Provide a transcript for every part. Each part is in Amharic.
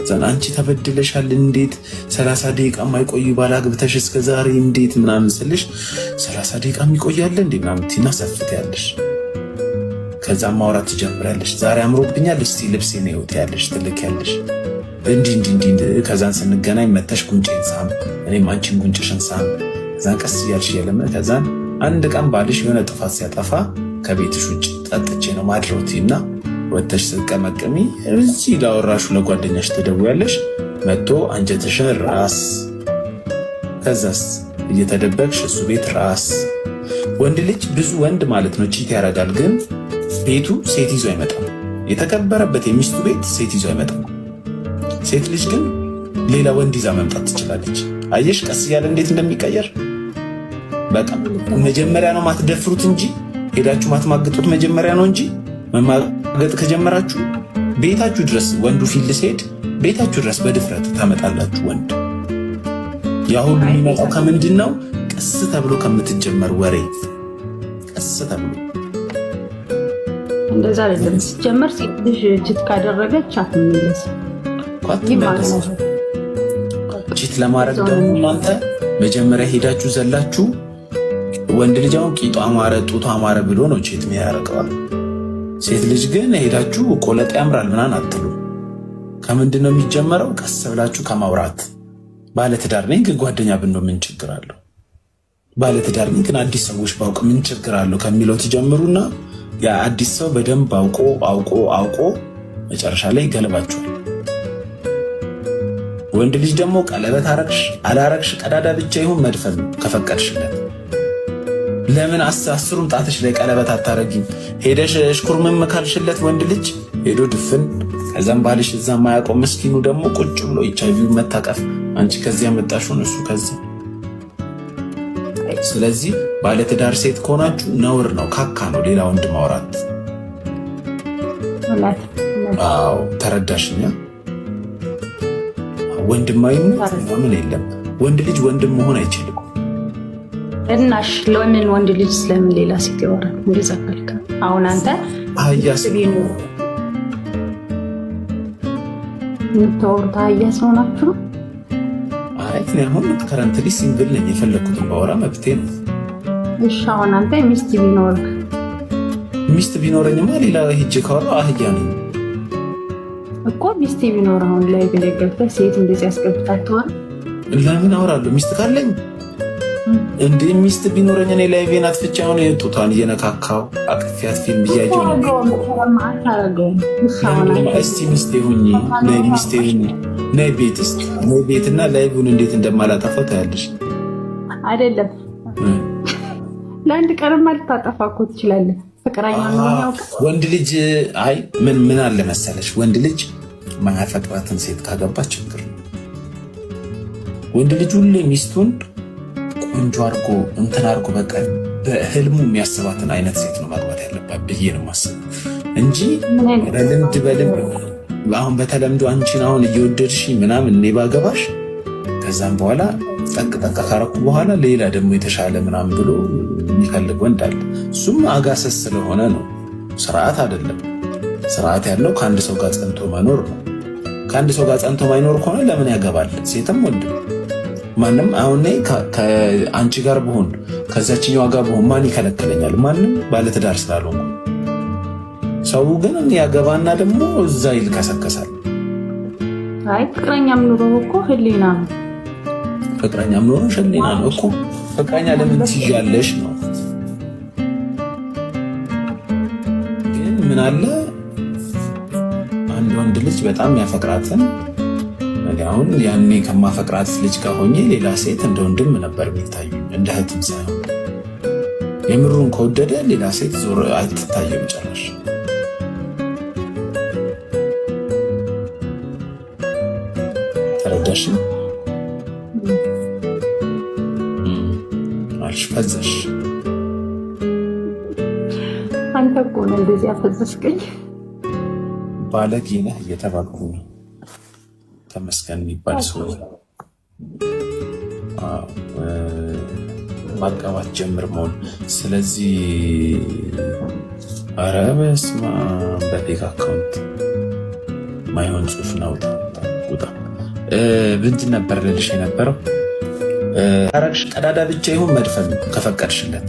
ከዛን አንቺ ተበድለሻል፣ እንዴት 30 ደቂቃ የማይቆይ ባል አግብተሽ እስከ ዛሬ እንዴት ምናምን ስልሽ 30 ደቂቃ የሚቆያለ እንዴ ምናምን ቲና ሰፍት ያለሽ፣ ከዛም ማውራት ትጀምሪያለሽ። ዛሬ አምሮብኛል፣ እስቲ ልብሴን እዩት ያለሽ ትልኪያለሽ። እንዲህ እንዲህ እንዲህ። ከዛን ስንገናኝ መተሽ ጉንጬን ሳም፣ እኔም አንቺን ጉንጭሽን ሳም። ከዛን ቀስ እያልሽ እየለመ ከዛን አንድ ቀን ባልሽ የሆነ ጥፋት ሲያጠፋ ከቤትሽ ውጭ ጠጥቼ ነው ማድረውቲ እና ወተሽ ስትቀመቅሚ እዚህ ላወራሹ ለጓደኛሽ ትደውያለሽ። መጥቶ አንጀትሽን ራስ፣ ከዛስ እየተደበቅሽ እሱ ቤት ራስ። ወንድ ልጅ፣ ብዙ ወንድ ማለት ነው፣ cheat ያደርጋል፣ ግን ቤቱ ሴት ይዞ አይመጣም። የተከበረበት የሚስቱ ቤት ሴት ይዞ አይመጣም። ሴት ልጅ ግን ሌላ ወንድ ይዛ መምጣት ትችላለች። አየሽ ቀስ እያለ እንዴት እንደሚቀየር። በቃ መጀመሪያ ነው ማትደፍሩት እንጂ፣ ሄዳችሁ ማትማግጡት መጀመሪያ ነው እንጂ፣ መማገጥ ከጀመራችሁ ቤታችሁ ድረስ ወንዱ field ሲሄድ ቤታችሁ ድረስ በድፍረት ታመጣላችሁ ወንድ። ያ ሁሉ የሚመጣው ከምንድን ነው? ቀስ ተብሎ ከምትጀመር ወሬ፣ ቀስ ተብሎ። እንደዛ አይደለም። ሲጀመር ሴት ልጅ cheat ካደረገች አትመለስም። አትመለስም። Cheat ለማድረግ ደግሞ እናንተ መጀመሪያ ሄዳችሁ ዘላችሁ፣ ወንድ ልጅ አሁን ቂጡ አማረ፣ ጡቱ አማረ ብሎ ነው cheat የሚያደርገዋል። ሴት ልጅ ግን ሄዳችሁ ቆለጥ ያምራል ምናምን አትሉ። ከምንድን ነው የሚጀመረው? ቀስ ብላችሁ ከማውራት። ባለትዳር ነኝ ግን ጓደኛ ብንሆን ምን ችግር አለው? ባለትዳር ነኝ ግን አዲስ ሰዎች ባውቅ ምን ችግር አለው ከሚለው ትጀምሩና የአዲስ ሰው በደንብ አውቆ አውቆ አውቆ መጨረሻ ላይ ይገልባችኋል። ወንድ ልጅ ደግሞ ቀለበት አረግሽ አላረግሽ ቀዳዳ ብቻ ይሁን መድፈን ነው ከፈቀድሽለት። ለምን አስሩም ጣትሽ ላይ ቀለበት አታረጊም? ሄደሽ እሽኩርምም ካልሽለት ወንድ ልጅ ሄዶ ድፍን። ከዛም ባልሽ እዛ ማያውቀው ምስኪኑ ደግሞ ቁጭ ብሎ ኤች አይቪ መታቀፍ፣ አንቺ ከዚያ መጣሽውን እሱ ከዚህ። ስለዚህ ባለትዳር ሴት ከሆናችሁ ነውር ነው፣ ካካ ነው ሌላ ወንድ ማውራት። አዎ፣ ተረዳሽኛ? ወንድማዊነት ምናምን የለም። ወንድ ልጅ ወንድም መሆን አይችልም። እናሽ ለምን ወንድ ልጅ ስለምን ሌላ ሴት ያወራል? እንደዛ ካልክ አሁን አንተ አህያ። የምታወሩት አህያ ሰው ናችሁ። አይ፣ እኔ አሁን currently single ነኝ። የፈለግኩትን ባወራ መብቴ ነው። እሺ፣ አሁን አንተ ሚስት ቢኖርህ? ሚስት ቢኖረኝማ ሌላ ሂጅ ካወራሁ አህያ ነኝ። እኮ ሚስት ቢኖር አሁን ላይ ገብተህ ሴት እንደዚህ ያስገብታት ትሆን? ለምን አወራለሁ? ሚስት ካለኝ እንዴ፣ ሚስት ቢኖረኝ እኔ live ኤን አጥፍቼ አሁን ጡቷን እየነካካው አቅፊያት ፊልም እያየሁ ነው። እስቲ ሚስቴ ሁኚ፣ ነይ ሚስቴ ሁኚ፣ ነይ ቤት፣ እስቲ ነይ ቤት እና live ን እንዴት እንደማላጠፋው ታያለሽ። አይደለም፣ ለአንድ ቀንማ ልታጠፋ እኮ ትችላለህ። ፍቅረኛ ወንድ ልጅ አይ፣ ምን ምን አለ መሰለሽ፣ ወንድ ልጅ ማያፈቅራትን ሴት ካገባ ችግር ነው። ወንድ ልጅ ሁሌ ሚስቱን ቆንጆ አድርጎ እንትን አድርጎ በቃ በህልሙ የሚያስባትን አይነት ሴት ነው ማግባት ያለባት ብዬ ነው የማስበው እንጂ በልምድ በልምድ አሁን በተለምዶ አንቺን አሁን እየወደድሽ ምናምን እኔ ባገባሽ ከዛም በኋላ ጠቅ ጠቅ ካረኩ በኋላ ሌላ ደግሞ የተሻለ ምናምን ብሎ የሚፈልግ ወንድ አለ። እሱም አጋሰስ ስለሆነ ነው፣ ስርዓት አይደለም። ስርዓት ያለው ከአንድ ሰው ጋር ጸንቶ መኖር ነው። ከአንድ ሰው ጋር ጸንቶ ማይኖር ከሆነ ለምን ያገባል? ሴትም ወንድም ማንም። አሁን ከአንቺ ጋር ብሆን ከዛችኛዋ ጋር ብሆን ማን ይከለክለኛል? ማንም፣ ባለትዳር ስላልሆንኩ። ሰው ግን ያገባና ደግሞ እዛ ይልከሰከሳል። አይ፣ ፍቅረኛም ኑሮ እኮ ህሊና ነው። ፍቅረኛም ኖሮ ህሊና ነው እኮ። ፍቅረኛ ለምን ትይዣለሽ ነው። ግን ምን አለ፣ አንድ ወንድ ልጅ በጣም ያፈቅራትን፣ አሁን ያኔ ከማፈቅራት ልጅ ጋር ሆኜ ሌላ ሴት እንደ ወንድም ነበር የሚታዩኝ፣ እንደ እህትም ሳይሆን። የምሩን ከወደደ ሌላ ሴት ዞር አትታየም ጭራሽ። ተረዳሽ? አልሽ፣ ፈዘሽ። አንተ እኮ ነው እንደዚህ ያፈዘስከኝ። ባለጌ ነህ እየተባልኩ ነው። ተመስገን የሚባል ሰው ማጋባት ጀምር መሆን። ስለዚህ ኧረ በስመ አብ፣ በ fake account ማይሆን ጽሁፍ ነው። ውጣ። ምንድን ነበር ልልሽ የነበረው? አረግሽ ቀዳዳ ብቻ ይሁን መድፈን ከፈቀድሽለት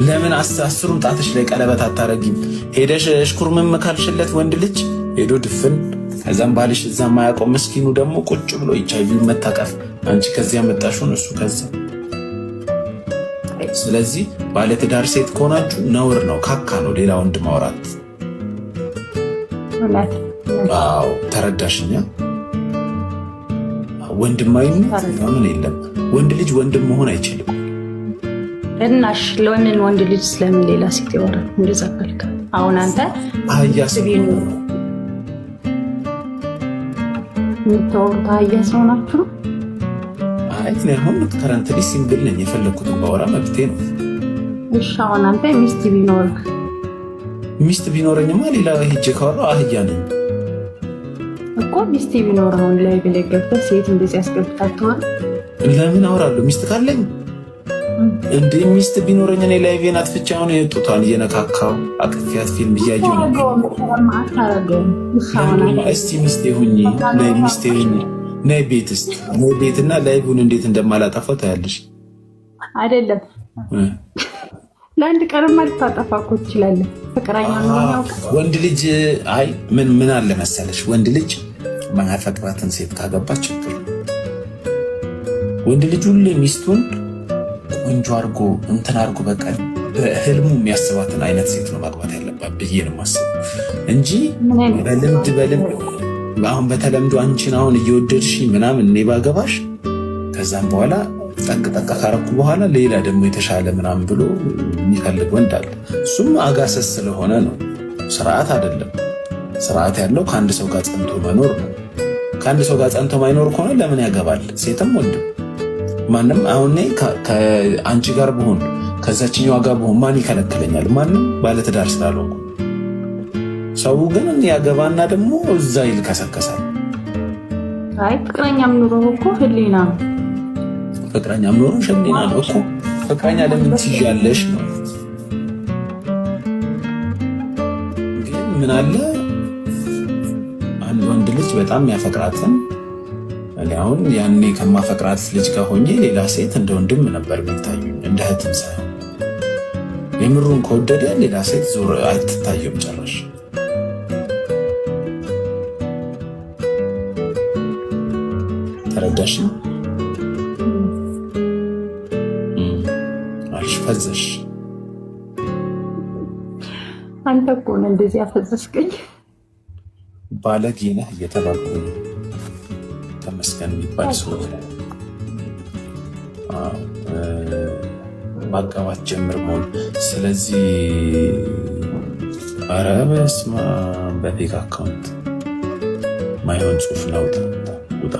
ለምን 10ሩም ጣትሽ ላይ ቀለበት አታረጊም? ሄደሽ እሽኩርምም ካልሽለት ወንድ ልጅ ሄዶ ድፍን፣ ከዛም ባልሽ እዛ ማያውቀው ምስኪኑ ደግሞ ቁጭ ብሎ ኤች አይ ቪ መታቀፍ፣ አንቺ ከዚያ መጣሽውን እሱ ከዛ። ስለዚህ ባለትዳር ሴት ከሆናችሁ ነውር ነው፣ ካካ ነው ሌላ ወንድ ማውራት። አዎ ተረዳሽኛ? ወንድማዊነት ምናምን የለም። ወንድ ልጅ ወንድም መሆን አይችልም። እናሽ ለምን ወንድ ልጅ ስለምን ሌላ ሴት ያወራል? እንደዛ ካልክ አሁን አንተ አህያ ሰው የምታወሩት አህያ ሰው ናችሁ። አይ እኔ አሁን currently single ነኝ። የፈለግኩትን ባወራ መብቴ ነው። እሺ አሁን አንተ ሚስት ቢኖርህ? ሚስት ቢኖረኝማ ሌላ ሄጄ ካወራሁ አህያ ነኝ። እኮ ሚስት ቢኖር አሁን ላይ ብለህ ገብተህ ሴት እንደዚህ ያስገብታችኋል? ለምን አወራለሁ? ሚስት ካለኝ እንዴ፣ ሚስት ቢኖረኝ እኔ live ኤን አጥፍቼ አሁን ጡቷን እየነካካው አቅፊያት ፊልም እያየሁ ነው። እስቲ ሚስቴ ሁኚ፣ ነይ ሚስቴ ሁኚ፣ ነይ ቤት እስቲ ነይ ቤትና live ን እንዴት እንደማላጠፋው ታያለሽ። አይደለም፣ ለአንድ ቀንማ ልታጠፋ እኮ ትችላለህ። ፍቅረኛ ነው። ወንድ ልጅ አይ ምን ምን አለ መሰለሽ፣ ወንድ ልጅ ማያፈቅራትን ሴት ካገባ ችግር። ወንድ ልጅ ሁሌ ሚስቱን ቆንጆ አድርጎ እንትን አድርጎ በቃ በህልሙ የሚያስባትን አይነት ሴት ነው ማግባት ያለባት ብዬ ነው የማስበው እንጂ በልምድ በልምድ አሁን በተለምዶ አንቺን አሁን እየወደድሽ ምናምን እኔ ባገባሽ ከዛም በኋላ ጠቅ ጠቅ ካረኩ በኋላ ሌላ ደግሞ የተሻለ ምናምን ብሎ የሚፈልግ ወንድ አለ። እሱም አጋሰስ ስለሆነ ነው፣ ስርዓት አይደለም። ስርዓት ያለው ከአንድ ሰው ጋር ጸንቶ መኖር ነው። ከአንድ ሰው ጋር ጸንቶ ማይኖር ከሆነ ለምን ያገባል? ሴትም ወንድም ማንም። አሁን እኔ ከአንቺ ጋር ብሆን ከዛችኛዋ ጋር ብሆን ማን ይከለክለኛል? ማንም፣ ባለትዳር ስላልሆንኩ። ሰው ግን ያገባና ደግሞ እዛ ይልከሰከሳል። አይ ፍቅረኛም ኑሮ እኮ ህሊና ነው። ፍቅረኛም ኖሮ ህሊና ነው እኮ። ፍቅረኛ ለምን ትይዣለሽ ነው። ግን ምን አለ አንድ ወንድ ልጅ በጣም ያፈቅራትን፣ እኔ አሁን ያኔ ከማፈቅራት ልጅ ጋር ሆኜ ሌላ ሴት እንደ ወንድም ነበር የሚታዩኝ፣ እንደ እህትም ሳይሆን። የምሩን ከወደደ ሌላ ሴት ዞር አትታየውም ጭራሽ። ተረዳሽ አልሽ ፈዘሽ። አንተ እኮ ነህ እንደዚህ ያፈዘዝከኝ። ባለጌ ነህ እየተባልኩ ነው። ተመስገን የሚባል ሰው ማጋባት ጀምር መሆን። ስለዚህ ኧረ በስመ አብ፣ በ fake account ማይሆን ጽሁፍ ነው። ውጣ።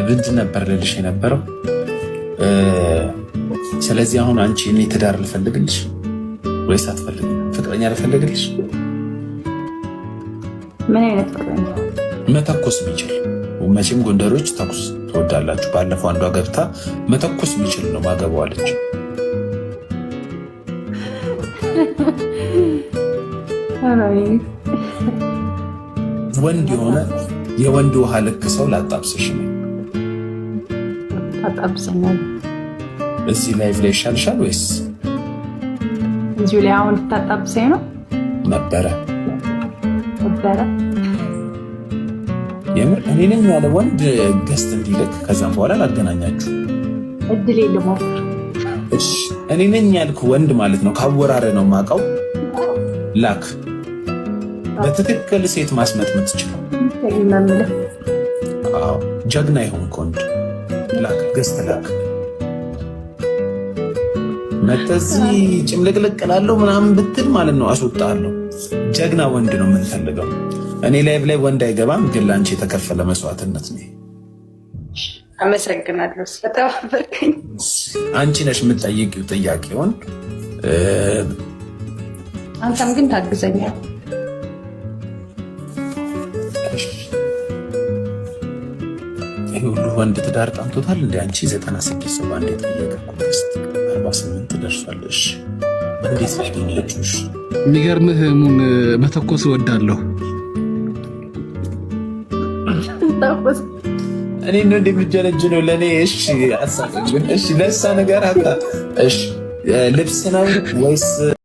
ምንድን ነበር ልልሽ የነበረው? ስለዚህ አሁን አንቺ እኔ ትዳር ልፈልግልሽ ወይስ አትፈልግም? ፍቅረኛ ልፈልግልሽ? ምን አይነት ፍቅረኛ? መተኮስ የሚችል። መቼም ጎንደሮች ተኩስ ትወዳላችሁ። ባለፈው አንዷ ገብታ መተኮስ የሚችል ነው ማገባው አለች። ወንድ የሆነ የወንድ ውሃ ልክ ሰው ላጣብስሽ ነው። ታጣብሰኛል። እዚህ live ላይ ይሻልሻል ወይስ እዚሁ ላይ አሁን ልታጣብሰኝ ነው? ነበረ። ነበረ። የምር እኔ ነኝ ያለ ወንድ guest እንዲልክ ከዛም በኋላ ላገናኛችሁ። እድል ልሞክር። እሺ እኔ ነኝ ያልክ ወንድ ማለት ነው። ካወራረ ነው የማውቀው። ላክ። በትክክል ሴት ማስመጥመጥ ይችላል። አዎ ጀግና የሆንክ ወንድ ላክ፣ guest ላክ። መተዚህ ጭምልቅልቅ እላለሁ ምናምን ብትል ማለት ነው አስወጣለሁ። ጀግና ወንድ ነው የምንፈልገው። እኔ live ላይ ወንድ አይገባም፣ ግን ለአንቺ የተከፈለ መስዋዕትነት ነው። አመሰግናለሁ ስለተባበርከኝ። አንቺ ነሽ የምትጠይቂው ጥያቄውን። አንተም ግን ታግዘኛል። ይህ ሁሉ ወንድ ትዳር ጣምቶታል እንደ አንቺ 96 ሰው በአንድ የጠየቀ እኮ 48 ደርሷል። እሺ እንዴት ያገኛችሁሽ? የሚገርምህ ሙን መተኮስ እወዳለሁ። እኔ ነው እንደሚጀነጅ ነው ለእኔ። እሺ አሳቀኝ። እሺ ለእሷ ነገር አታ እሺ ልብስ ነው ወይስ